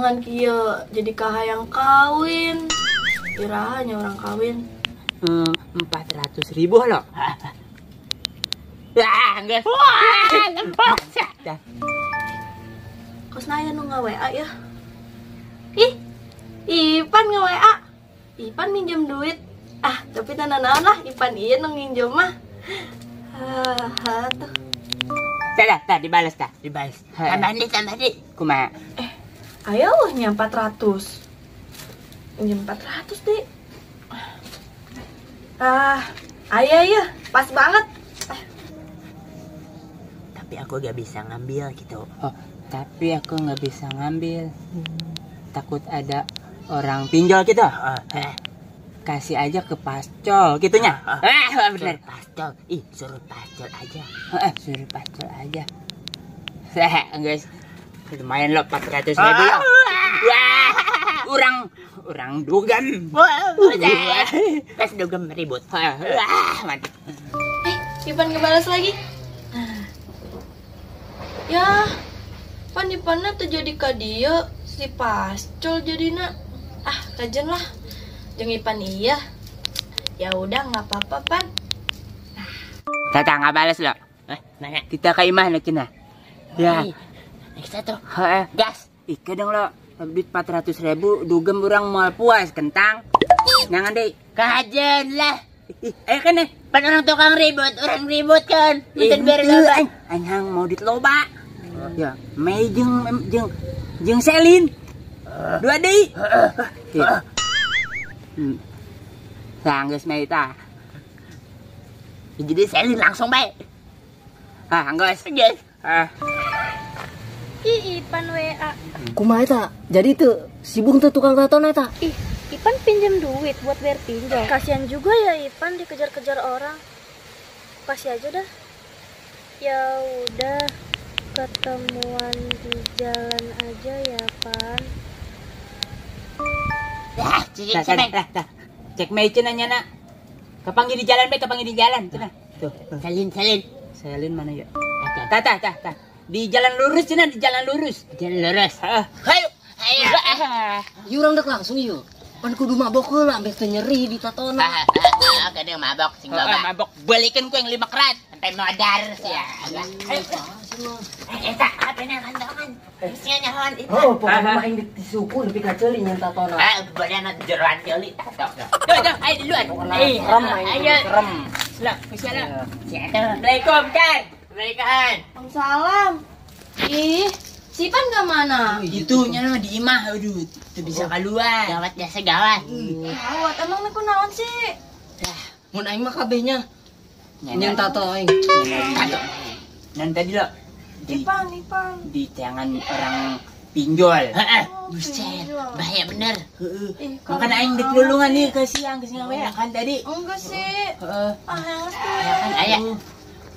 Ngan kieu jadi kahayang kawin. Iraha nya urang kawin. 400.000 loh. Wah, geus. Wah, lempok. Kosna aya nu nga-WA ya. Ih, Ipan nge-WA. Ipan minjem duit. Ah, tapi tanda naon lah Ipan ieu nu nginjem mah. Ah, tuh. Dah, dah, dibalas dah, dibalas. Tambah di. Kumaha? Ayo nya 400. Minjem 400 deh. Ah, aya ya, pas banget. Tapi aku gak bisa ngambil gitu. Oh, tapi aku nggak bisa ngambil. Takut ada orang pinjol gitu. Kasih aja ke pascol gitunya. Bener. Suruh pascol. Ih, suruh pascol aja. Suruh pascol aja. Guys, lumayan loh 400.000 loh. Wah, orang dugem. Pas dugem ribut. Wah, mantap. Ipan ngebalas lagi. Ya, pan Ipanna tuh jadi ka dieu si pascol jadina. Ah, kajen lah. Jeung Ipan iya. Ya udah nggak apa-apa, Pan. Tata nggak balas loh. Mana? Kita ke imah lah cenah. Ya. Next satu. Heeh. Gas. Ih, dong lo. Duit 400.000 dugem urang moal puas kentang. Nangan deh. Kajen lah. Ih, ayo kan nih. Pan orang tukang ribut, orang ribut kan. Minta biar loba. Anyang mau duit loba. Ya, Mei jeung jeung jeung Selin. Dua deui. Tah geus Mei tah. Jadi Selin langsung bae. Ah, geus. Geus. Ah. Ih, Ipan WA. Kumaha eta? Jadi teu sibuk teu tukang tato eta? Ih, Ipan pinjam duit buat bayar pinjol. Kasian juga ya Ipan dikejar-kejar orang. Kasih aja dah. Ya udah, ketemuan di jalan aja ya, Pan. Dah, cek dah. Cek Mei cenah nya na. Kapanggih di jalan bae, kapanggih di jalan cenah. Tuh. Selin, Selin. Selin mana ya? Tah, tah, tah, tah. Di jalan lurus cenah, di jalan lurus. Jalan lurus. Heeh. Hayu. Ayo. Ieu urang dek langsung ieu. Pan kudu mabok heula ambeh teu nyeri di tatona. Heeh, kadang mabok sing loba. Mabok balikan ku yang 5 kerat sampai modar sia. Ayo. Eta HP-na kantongan. Mestinya nyahoan itu. Oh, pokoknya mah aing disuku nepi ka ceuli nyen tatona. Ah, bodana jeroan ceuli tato. Tuh, tuh, ayo duluan. Serem aing. Ayo. Serem. Lah, siapa? Siapa? Assalamualaikum, Kan. Waalaikumsalam. Salam. Ih, si Ipan ke mana? Itu nya mah di imah, aduh, teu bisa keluar. Gawat biasa gawat. Gawat, emang ku naon sih? Mun aing mah kabehnya nyen tato aing. Tato. Nan tadi lo Ipan, Ipan. Di tangan orang pinjol. Heeh. Buset, bahaya bener. Heeh. Makanya aing dek nulungan nih ke siang ke siang we kan tadi. Enggak sih. Heeh. Ah, yang Ya kan aya.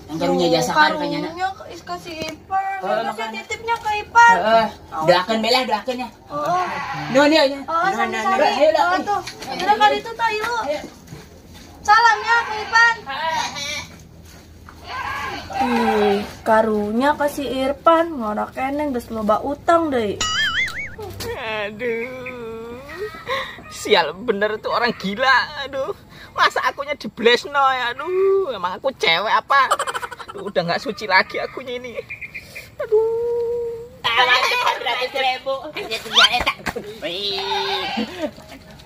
Yang karunya jasa kan kayaknya na. Karunya kasih Ipan. Kasih titipnya ke Ipan. Heeh. Doakeun belah, doakeun ya. Oh. Nuhun ya. Oh, sami-sami. Oh, tuh. Udah kali itu tai lu. Salam ya ke Ipan. Ih, karunya kasih Irfan ngorak keneng geus loba utang deui. Aduh. Sial bener tuh orang gila. Aduh. Masa akunya diblesno ya. Aduh, emang aku cewek apa? Aduh, udah nggak suci lagi akunya ini. Aduh. 400.000.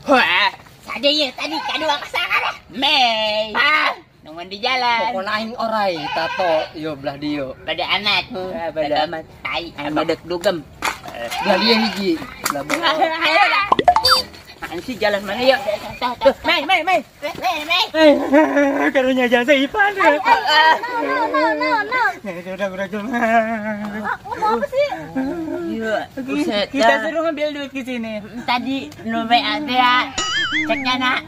Wah, saja ya tadi kadua kesana. Mei. Ah, nungguan di jalan. Pokoknya aing orai tato yo belah dieu. Pada amat. Pada amat. Tai aing badek dugem. Belah dieu hiji. Belah bawah. Ayo lah. Apaan sih jalan mana ya? Tuh, Mei, Mei, Mei. Mei, Mei. Karunya jasa Ipan. No, no, no, no. Udah, udah, udah. Ngomong apa sih? Iya, buset. Kita suruh ngambil duit ke sini. Tadi no WA teh. Ceknya nak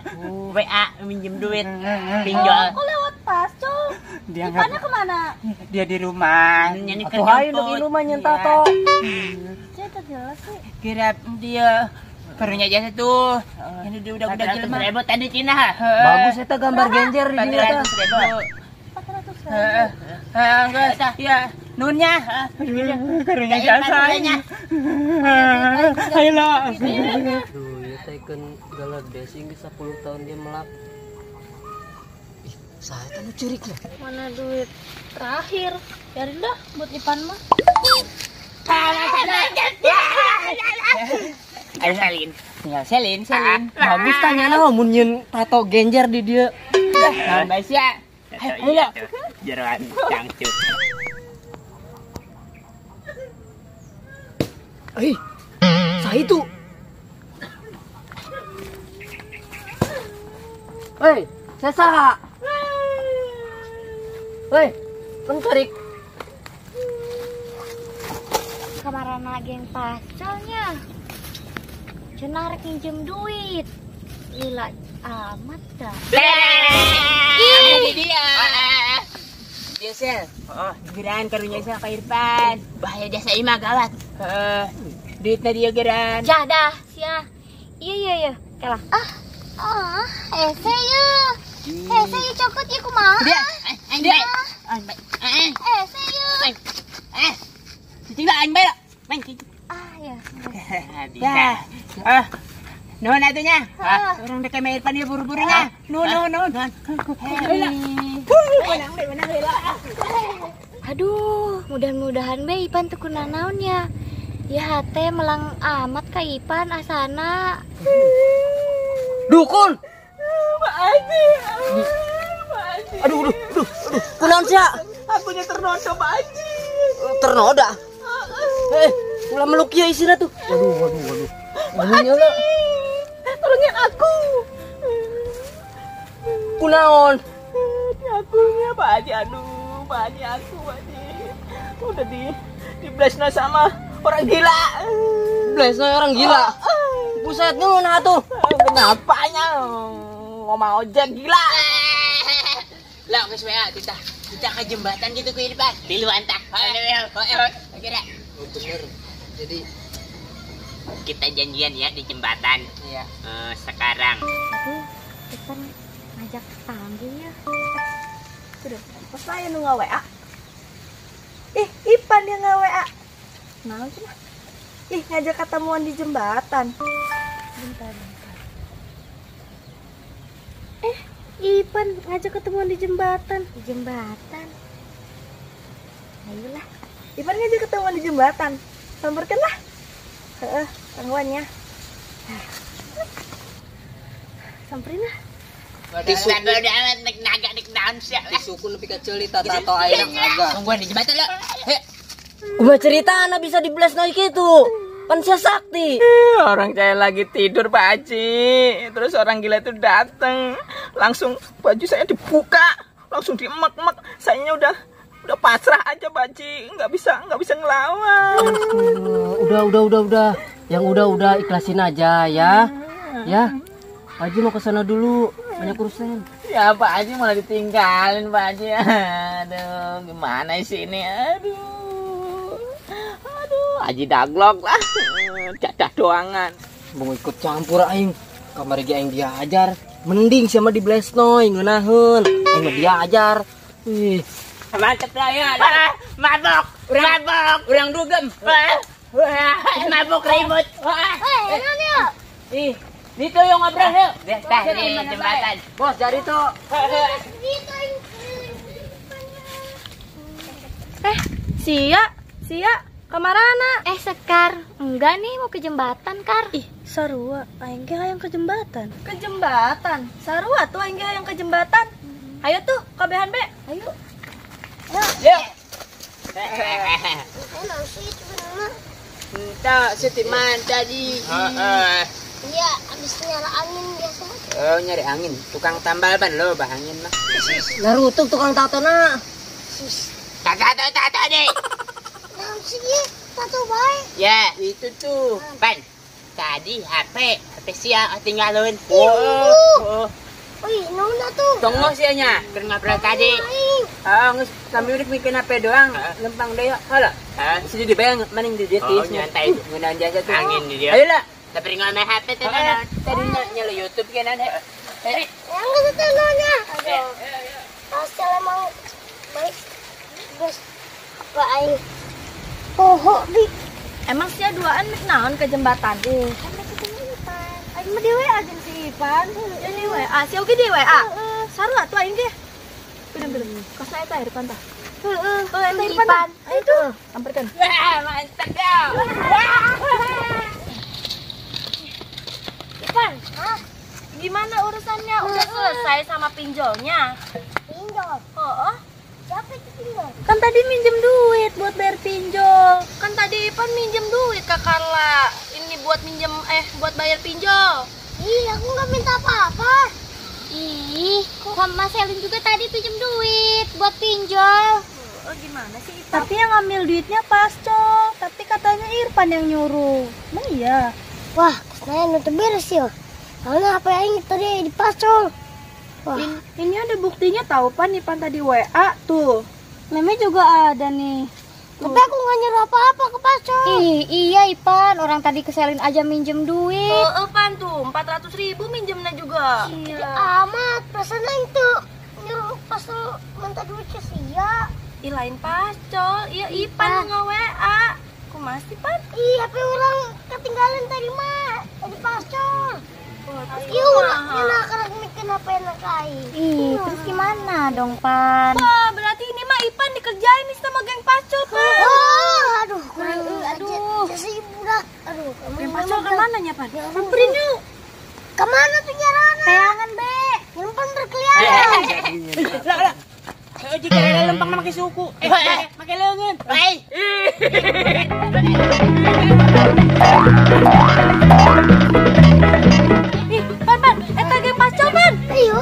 WA minjem duit pinjol. Kok lewat pascol? Ipannya kemana? Dia di rumah. Atuh hayu di rumah nyen tato. Saya tak jelas sih. Kira dia karunya jasa tuh. Ini dia udah jelema. 400.000 tadi Cina. Bagus eta gambar genjer di dieu tah. 400.000. 400.000. Heeh, enggak. Iya. Nunnya. Karunya jasa. Ayo lah. Aduh, ya teh kan galades geus 10 tahun dia melak. Ih, saya teh nu ceurik lah. Mana duit terakhir? Biarin dah buat Ipan mah. Ayo salin. Tinggal selin, selin. Bagus tanya lah mun nyeun tato genjer di dia. Naon bae sia? Ayo. Jeroan cangcut. Eh, saya itu. Hei, saya saha. Hei, pencarik. Kamarana geng pasalnya. Cenah rek nginjem duit. Lila amat dah. Ini dia. Dia sel. Geran karunya sel ka Irfan. Bahaya jasa ima gawat. Heeh. Duitna dia geran. Jah dah sia. Iya iya iya. Kalah. Ah, hese ye. Hese ye cokot ye kumaha? Dia. Aing bae. Aing bae. Hese ye. Eh. Cicing lah aing bae lah. Main cicing. Ah ya. Bisa. Ah. Nuhun atuh nya. Urang dek ka Irfan ieu buru-buru nya. Nuhun nuhun nuhun. Menang deh, menang deh lah. Aduh, mudah-mudahan be Ipan teu kunanaon ya. Ya hate melang amat ka Ipan asana. Dukun. Pak Haji. Pak Haji. Aduh, aduh, aduh, aduh. Kunaon sia? Akunya ternoda, Pak Haji. Ternoda? Eh, ulah meluk ieu isina tuh. Waduh, waduh, waduh. Pak Haji. Tolongin aku. Kunaon? Akunya Pak Haji, aduh, Pak Haji aku, Pak Haji. Udah di blesna sama orang gila. Blesna orang gila. Buset ngeunah atuh. Kenapanya ngomong ojek gila. Lah geus we kita kita ke jembatan gitu ku Irfan. Tiluan tah. Kira. Oh, bener. Jadi kita janjian ya di jembatan. Iya. Sekarang. Aduh, Ipan ngajak tanggung ya. Udah, pas saya nu nge-WA. Ih, Ipan yang nge-WA. Naon cenah? Ih, ngajak ketemuan di jembatan. Bentar, bentar. Eh, Ipan ngajak ketemuan di jembatan. Di jembatan. Ayolah. Ipan ngajak ketemuan di jembatan. Samperkeun lah. Heeh, tangguannya. Samperin lah. Tisu. Tisu ku nepi ka ceuli tato ayeuna naga. Tungguan di jembatan lo. Kumaha cerita anak bisa dibles noi kitu? Pan sia sakti. Orang saya lagi tidur Pak Haji. Terus orang gila itu datang, langsung baju saya dibuka, langsung diemek-emek. Sayanya udah pasrah aja Pak Haji, nggak bisa ngelawan. Udah. Yang udah ikhlasin aja ya. Ya. Pak Haji mau ke sana dulu, banyak urusan. Ya Pak Haji malah ditinggalin Pak Haji. Aduh, gimana sih ini? Aduh. Aduh, Haji daglok lah. Dadah doangan. Mau ikut campur aing. Kamari ge aing diajar. Mending siapa di blesnoy ngeunaheun. Aing mah diajar. Ih, mantep lah ya. Mabok, mabok, urang dugem. Mabok ribut. Eh, naon ya? Ih, itu yang ngobrol yuk. Tah di jembatan. Bos, jari tuh. Eh, sia, sia, kamarana? Eh, Sekar, enggak nih mau ke jembatan, Kar. Ih, sarua, aing ge hayang ke jembatan. Ke jembatan? Sarua tuh aing ge hayang ke jembatan. Ayo tuh, kabehan be. Ayo. Yuk. Enak sih sebenarnya. Entah, setiman tadi. Heeh. Iya, abis nyari angin biasa. Oh, nyari angin. Tukang tambal ban lo, bah angin mah. Naruto tukang tato na. Tato deh. Naon sih ye? Tato bae. Ya, itu tuh. Pan, tadi HP sia ketinggalan. Oh. Wih, naon atuh? Tonggo sianya, keur ngobrol tadi. Oh, geus kami udah bikin HP doang, lempang deh yuk. Halo. Sini dibayang maning di dia Oh, nyantai. Ngeunahan jasa tuh. Angin di dia. Ayo lah. Tapi ngomong HP teh Tadi nyala YouTube kan ada. Yang geus teh nya. Aduh. Pas emang baik. Bos. Wah aing. Poho di. Emang sia duaan mek naon ke jembatan? Kan mek ketemu Ipan. Aing mah di WA jeung si Ipan. Di WA, sia oge di WA. Sarua atuh aing ge. Pirang-pirang. Kosna eta Irfan tah. Heeh, eta Irfan. Itu. Samperkeun. Wah, mantap ya. Ipan, gimana urusannya? Udah selesai sama pinjolnya? Pinjol? Oh. Siapa itu pinjol? Kan tadi minjem duit buat bayar pinjol. Kan tadi Ipan minjem duit ke Carla. Ini buat minjem buat bayar pinjol. Ih, aku nggak minta apa-apa. Ih, sama Selin juga tadi pinjem duit buat pinjol. Oh, gimana sih Ipan? Tapi yang ngambil duitnya Pascol. Tapi katanya Irfan yang nyuruh. Emang iya? Wah, kesana nutup beres ya. Karena HP aing tadi di Pascol. Wah. Ini ada buktinya tahu Pan, Ipan tadi WA tuh. Meme juga ada nih. Tuh. Tapi aku nggak nyuruh apa-apa ke Pascol. Ih, iya Ipan, orang tadi keselin aja minjem duit. Oh, Pan tuh 400.000 minjemnya juga. Iya. Amat, perasaan itu nyuruh Pascol minta duit ke sia. Ih, lain Pascol, iya Ipan nge-WA. Kok masih Pan? Ih, HP orang ketinggalan tadi mah, tadi Pascol. Iya, ulah karena mikir apa yang aing. Ih, terus gimana dong, Pan? Wah, berarti ini mah Ipan dikerjain nih sama geng Pascol, Pan. Oh, aduh, kurang aduh. Seribu dah. Aduh, geng Pascol kemana nya, Pan? Samperin yuk. Kemana tuh nyarana? Tayangan, Be. Nyimpen berkeliaran. Lah, lah. Jika ada lempang pakai suku, pakai lengan. Ih, Pan, Pan, eta geng Pascol, Pan. Ayo.